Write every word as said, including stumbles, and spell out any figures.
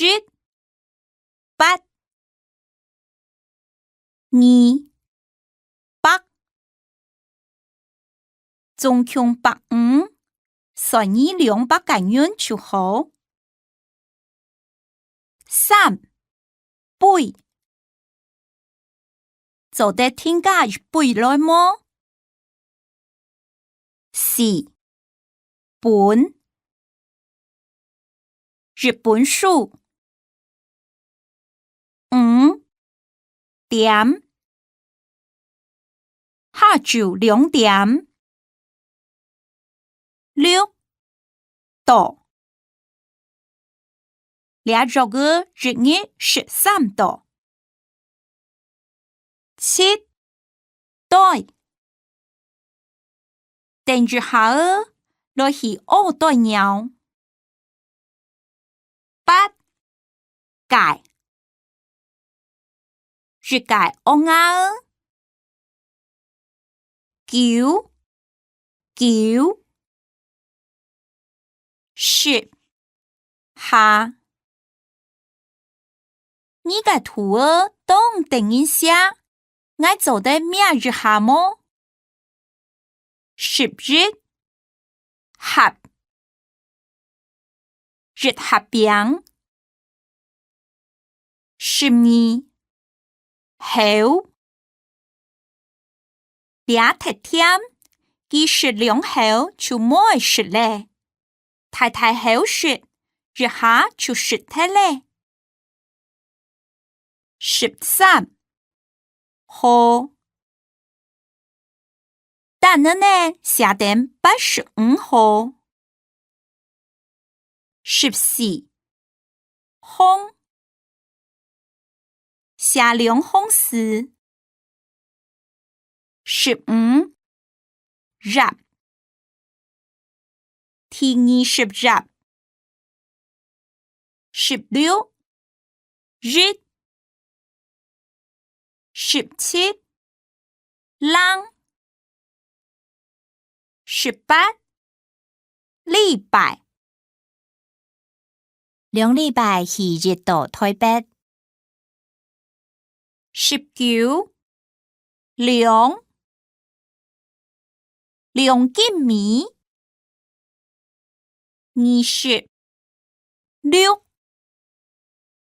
一、八。二、百。總共百五，算你兩百個銀就好。三、杯。做得定加一杯來無？四、本。一本書。五、點。下晝兩點。六、度。這月仔一日十三度。七、袋。等一下仔，來去屙袋尿。八、屆。一屆屙鴨仔。九、久。十、下。你个圖仔當得人惜，𠊎做得摸一下無？十一、盒。一盒餅。十二、口。這忒悿，佢食兩口就無愛食咧。大大口食，一下就食忒咧。十三、號。單仔呢寫等八十五號。十四、封。寫兩封字。十五、頁。第二十頁。十六、日。十七、零。十八、禮拜。兩禮拜去一到臺北。十九、兩。兩斤米。二十、六。